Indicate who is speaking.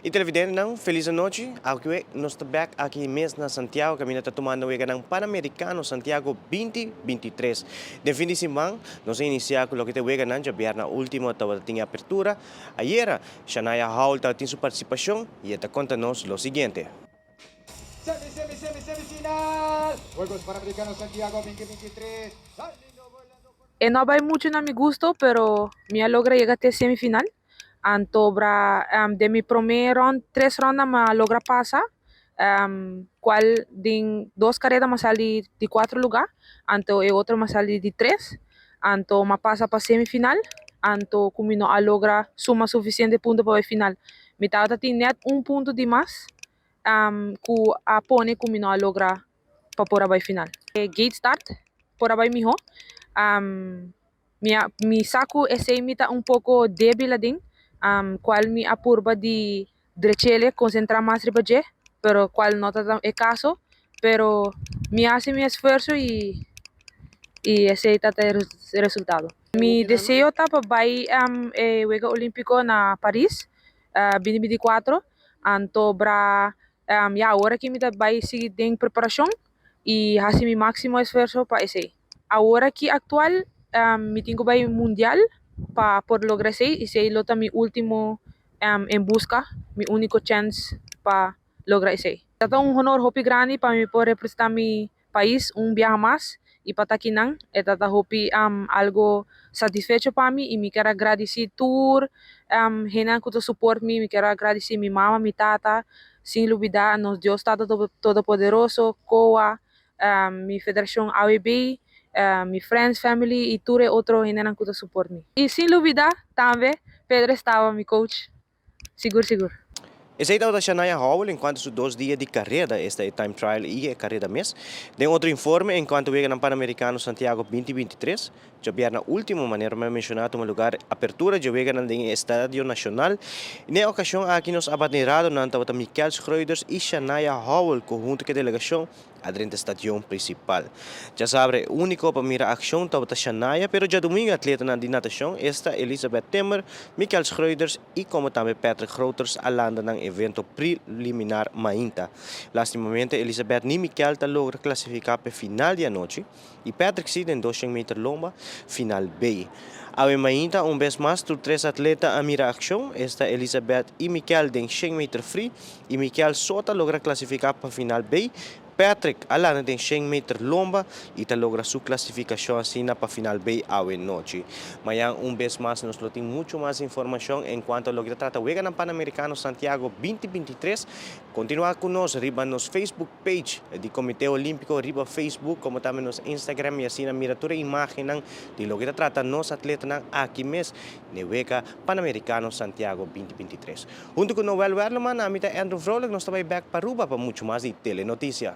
Speaker 1: Y televidentenan, feliz anochi. Awe nos ta back aki mes na Santiago, caminda ta tumando Weganan Panamericano Santiago 2023. Den fin di siman, nos a inicia cu loke ta Weganan diabierna ultimo tabatin apertura. Ayera, Shania Howell tabatin su participacion y e ta conta nos lo siguiente.
Speaker 2: Semi, semi, semi, semifinal. Juegos Panamericanos Santiago 2023. Saliendo volando por.
Speaker 3: E no a bay mucho na mi gusto, pero mi a logra yega te semifinal. Anto bra den mi prome rond, tres ronda mi a logra pasa, cual den dos careda mi a sali di cuatro lugar, anto e otro mi a sali di tres, anto mi a pasa pa semifinal, anto cu mi no a logra suma suficiente punto pa bay final. Mi tabata tin net un punto di mas cu a pone cu mi no a logra pa por a bay final. E gate start por a bay miho. Mi a mi sa cu esey mi ta un poco debil aden, cual mi a purba di drechele, concentra mas riba dje, pero cual no ta e caso, pero mi a haci mi esfuerzo y y esey ta e resultado. Mi deseo ta pa bay e Wega Olimpico na Paris 2024, anto bra ya awor aki mi ta bay sigui den preparacion y haci mi maximo esfuerzo pa esey. Awor aki actual mi tin cu bay mundial pa por logra esey y esey lo ta mi ultimo en busca, mi unico chance pa logra esey. Ta ta un honor hopi grandi pa mi por representa mi pais un biaha mas y pa ta akinan. E ta ta hopi algo satisfecho pa mi y mi kier a gradici tur hendenan cu ta support mi, mi kier a gradici mi mama, mi tata, sin lubida nos Dios Tata Todopoderoso, COA, mi federacion AWB, mi friends, family y tur e otro hendenan cu ta support mi. Y sin lubida tambe Pedro Estaba, mi coach, sigur sigur.
Speaker 1: Esey tabata Shania Howell en cuanto su 2 dia di careda, esta e time trial y e careda mes. Den otro informe en cuanto Weganan Panamericano Santiago 2023, djabierna ultimo, manera mi a menciona, tuma lugar apertura dje weganan den e Estadio Nacional. Na e ocasion aki nos abanderadonan tabata Mikel Schreuders y Shania Howell cu hunto cu e delegacion a drenta stadion principal. Djasabra e unico pa mira accion tabata Shania, pero djadomingo atletanan di natacion, esta Elizabeth Timmer, Mikel Schreuders y como tambe Patrick Groters a landa nan evento preliminar mainta. Lastimamente Elizabeth ni Mikel ta logra clasifica p'e final di anochi y Patrick si den 200 meter lomba, final B. Awe mainta un bes mas tur tres atleta a mira accion, esta Elizabeth y Mikel den 100 meter free y Mikel so ta logra clasifica pa final B. Patrick a landa den 100 meter lomba y ta logra su clasificacion asina pa final B awe nochi. Mañan un bes mas nos lo tin mucho mas informacion en cuanto a loke ta trata Weganan Panamericano Santiago 2023. Continua cu nos riba nos Facebook page di Comite Olimpico riba Facebook como tambe nos Instagram y asina mira tur e imagennan di loke ta trata nos atletanan aki mes n'e Wega Panamericano Santiago 2023. Hunto cu Noel Werleman, ami ta Andrew Vrolijk, nos ta bay bek pa Aruba pa mucho mas di Telenoticia.